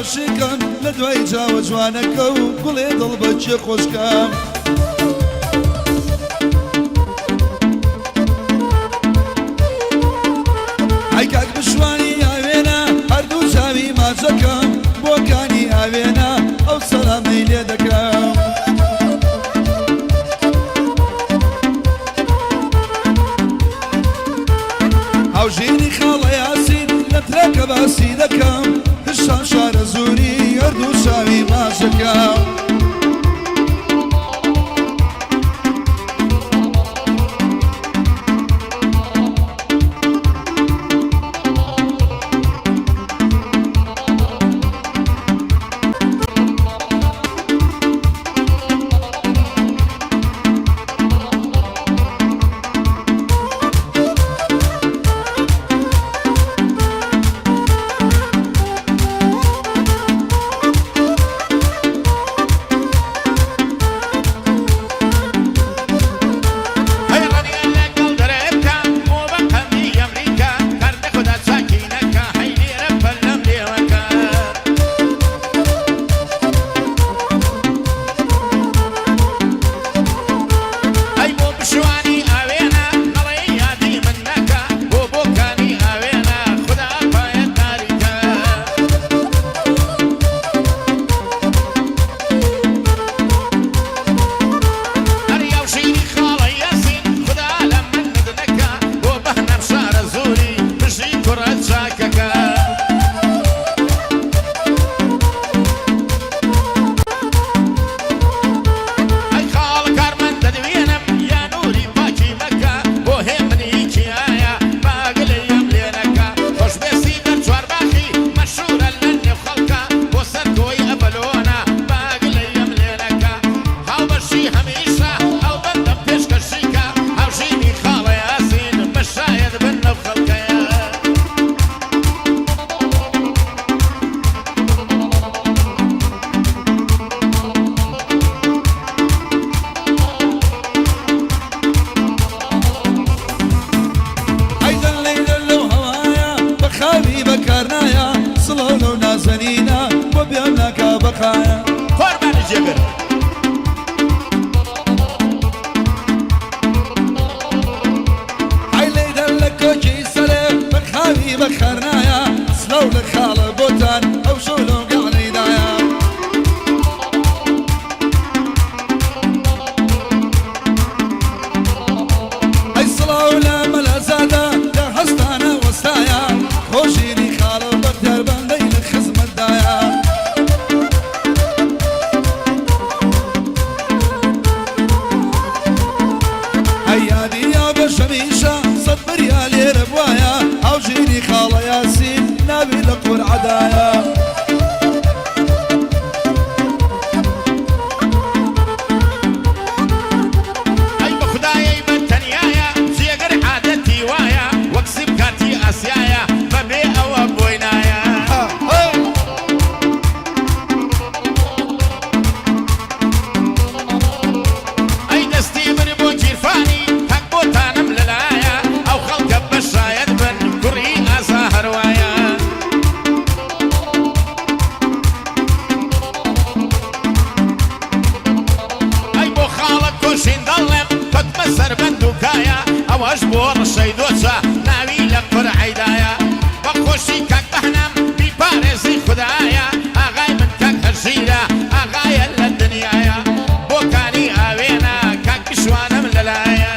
عاشقم لە دوای چاوە جوانەکە و گوڵێ دڵ بە کێ خۆشکەم. ئەی کاک بشوانی ئاوێنە هەردوو چاوی ماچەکەم بۆکانی ئاوێنە ئەو سەلامەی لێ دەکەم. هاوژینی خاڵە یاسین لە ترەکە باسی دەکەم هشام شارەزووری هەردوو چاوی ماچەکەم. هەی ڕەنیە لەگەڵ دەرێ بکە بۆ بە قەندی ئەمریکا کار لە خودا چاکی نەکا هەی لێرە پەلەم لێوەکە. ئەی بۆ بشوانی ئاوێنە نەڵێی یادی من نەکا بۆ بۆکانی ئاوێنە خودا پایەت تاریکە. ئەری هاوژینی خاڵە یاسین خودا لە منت نەکا بۆ بەهنام شارەزووری بژی کوڕە چاکەکە. ئەی خاڵە کارمەند دەدوێنم یا نوری پاکی مەکە بۆ هێمنی کیایە با گلەییم لێ نەکا خۆشبێسی دەر چوارباخی مەشهورە لە نێو خەڵکا بۆ سەر کۆی ئەبەلۆنە با گلەییم لێ نەکا هاوبەشی هەمیشە ئەو بەندەم پێشکەشی کا هاوژینی خاڵە یاسین بە شایەد بن لەو خەڵکەیە. ئەی دەللەی دەل لەو هەوایە بە خاوی بەکار نایە سڵاو لەو نازەنینە بۆ بێم ناکا بەقایە. قوربانی جێگر. ئەی لەی دەل لە کۆکی سەرێ بە خاوی بەکار نایە سڵاو لە خاڵە بۆتان ئەو شەو لەو گەعلەیدایە. ئەی سڵاو لە مەلازادە لە هەستانە وەستایە خۆشیری خاڵە بەختیار بەندەی لە خزمەتدایە. ئەی یادی یا بەشەمیشە سەد بریا لێرە بوایە هاوژینی خاڵە یاسین ناوی لە قورعەدایە. ئەی بە خودایەی بە تەنیایە جێگر عادەتی وایە وەک سیم کارتی ئاسیایە بە بێ ئەوە بۆی نایە. ئەی دەستی من بۆ گیرفانی هەق بۆتانم لەلایە ئەو خەڵکە بە شایەت بن کوڕی ئازا هەروایە. ئەی بۆ خاڵە کۆشین دەڵێم کەوتمە سەر بەند و کایە ئەوەش بۆ ڕشەی دۆچە ناوی لە قورعەیدایە بە خۆشی کاک بەهنام بیپارێزی خودایە ئاغای من کاک هەژیرە ئاغایە لە دنیایە بۆکانی ئاوێنە کاک بشوانم لەلایە.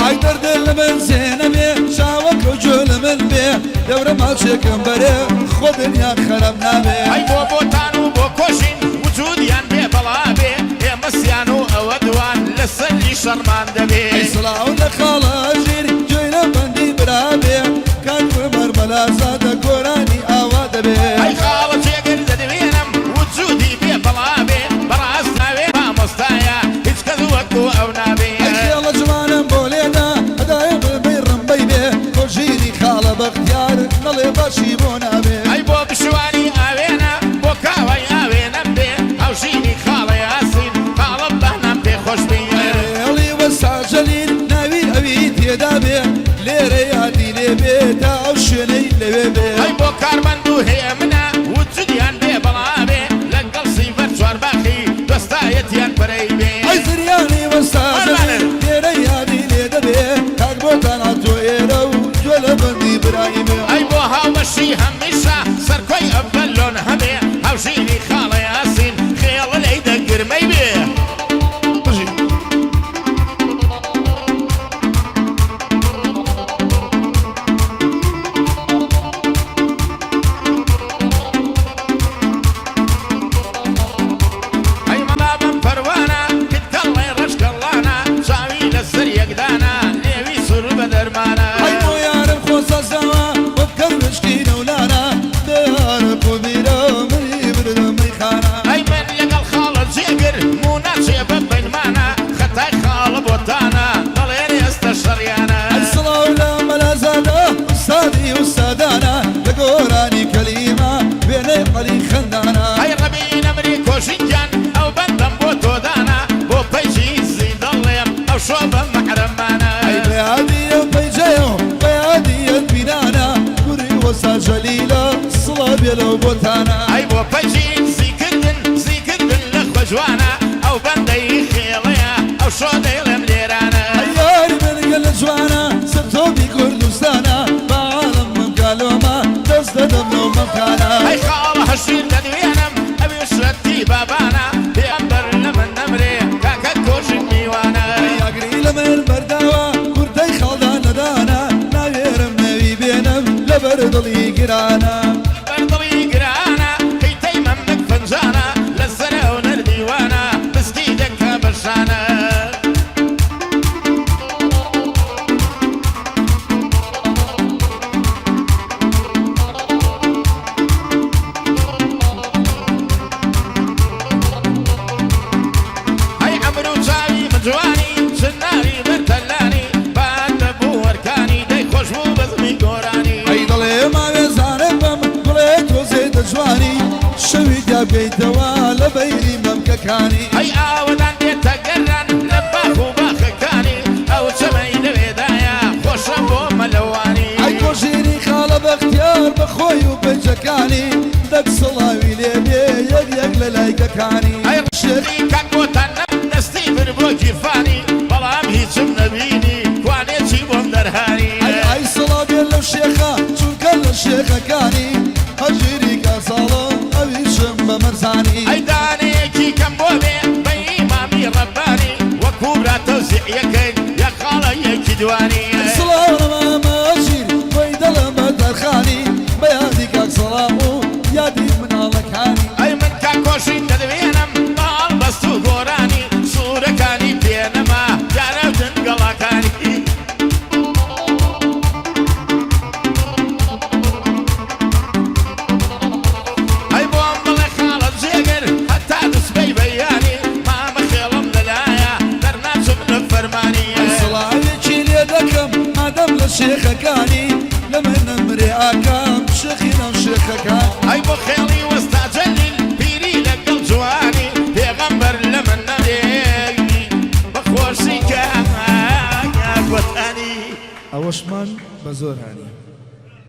ئای دەردێ لە من زێنەبێ چاوەکە و گوێ لە من بێ دەورە ماچێکم بەرێ خۆ دنیا خەرەم نابێ. ئەی بۆ بۆتان و بۆ کۆشین وجودیان بێ بەڵا بێ ئێمە سیان و ئەوە دوان لە سەری شەڕمان دەبێ. ئەی سڵاو لە خاڵە ژیر گوێی لە بەندی برا بێ کاک عومەر مەلازادە گۆرانی ئاوا دەبێ. ئەی خاڵە جێگر دەدوێنم وجودی بێ بەڵا بێ بەڕاست ناوێ مامۆستایە هیچ کەس وەکو ئەو نابێ. ئەی خێڵە جوانم بۆ لێدا هەدایە بڵبەی ڕمبەی بێ بۆ ژیری خاڵە بەختیار نەڵێ باشی بۆ نابێ. ئەی بۆ بشوانی ئاوێنە بۆ کاوەی ئاوێنەم بێ و هێمنە وجودیان بێ بەڵا بێ لەگەڵ سیڤەر چوارباخی دۆستایەتیان پەرەی بێ. ئەی زریانی وەستا جەلیل لێرە یادی لێ دەبێ کاک بۆتان هاتۆ ئێرە و گوێ لە بەندی برای بێ. ئەی بۆ هاوبەشی هەمیشە سەرکۆی ئەڤەلۆن هەبێ هاوژینی خاڵە یاسین خێڵ لێی دەگرمەی بێ. بژی. ئەی مەڵابم پەروانە کت کەڵێ ڕەش کەڵانە چاوی لەسەر یەکدانە لێوی سور بە دەرمانە. ئەی بۆ یارم خۆ سەرسامە وەک کەروێشکی نەولانە بێ یارە بۆ بیرە منی بردە مەیخانە. ئەی من لەگەڵ خاڵە جێگر موو ناچێ بە بەینمانە خەتای خاڵە بۆتانە دەڵێن ئێستە شەڕیانە. ئەی سڵاو لە مەلازادە ئوستادی ئوستادانە لە گۆرانی کەلیمە وێنەی عەلی خەندانە. ئەی ڕەبی نەمری کۆژین گیان ئەو بەندەم بۆ تۆ دانا بۆ پەیجی زی دەڵێم ئەو شۆ بە مەحرەمانە. ئەی بە یادی ئەو پەیجەیە و بە یادی ئەم پیرانە کوری وەستا جەلیلە سڵاو بێ لەو بۆتانە. ئەی بۆ پەیجی زیکردن زیکردن لە خۆ جوانە ئەو بەندەی خێڵەیە ئەو شۆ دەیڵێم لێرانە. ئەی یاری من گەلە جوانە سەرتۆپی کوردستانە بە عاڵەم مەمکا لۆمە دەست دەدەم لەو مەمکانە. ئەی خاڵە هەژیر دەدوێنم ئەویش رەتی بابانە پێغەمبەر لە من نەمرێ کاکە کۆشک میوانە. ئەی ئاگری لە من بەرداوە کورتەی خاڵدان نەدانە ناوێرم ناوی بێنم لەبەر دڵی گرانە. لەبەر دڵی گرانە قیتەی مەمک فنجانە لەسەر ئەو نەردیوانە بسکی دەکا بە شانە. ئەی عەمر و چاوی من جوانی چناری بەرتەلانی بان دەبوو وەرکانی دەی خۆش بوو بەزمی گۆرانی. ئەی دڵێ ماوێ زانم بم گوڵێ تۆزێ دەجوانی شەوی تیا بکەیتەوە لە بەیری مەمکەکانی. ئەی ئاوەدان دێتە گەران لە باخ و باخەکانی ئەو چەمەی لەوێدایە خۆشە بۆ مەلەوانی. ئەی کۆژینی خاڵە بەختیار بە خۆی و پەیجەکانی دەک سڵاوی لێ بێ یەک یەک لە لایکەکانی. ئەی ڕەشی کاک بۆتان نەم دەستی برد بۆ گیرفانی بەڵام هیچم نەبینی کوانێ چی بۆم دەرهانی. ئەی ئای سڵاو بێ لەو شێخە چونکە لە شێخەکانی هەژیری کاساڵە ئەویشم بە مەرزانی. ئەی دانەیەکی کەم بۆ بێ بە ئیمامی ڕەبانی وەکوو برا تەوزیعیەکەین یا خاڵە یەکی دوانی. ئەی سڵاو لە مامە ژیر وەی دڵم بە تەرخانی بە یادی کاک سەڵاح و یادی مناڵەکانی. ئەی من کاک کۆشین دەدوێنم بە هەڵبەست و گۆرانی سوورەکانی پێ نەما دیارە گەڵاکانی. ئەی بۆم بڵێ خاڵە جێگر هەتا دسبەی بەیانی مامە خێڵم لەلایە دەرناچم لە فەرمانی. ئەی سڵاوێکی لێ دەکەم مادەم لە شێخەکانی لە من نەمرێ ئاکام شێخی ناو شێخەکان. ئەی بۆ خێڵی وەستا جەلیل پیری لەگەڵ جوانی پێغەمبەر لە من نەمرێ بەخۆشی کە گۆتانی. ئەوەشمان بە زۆر هانی.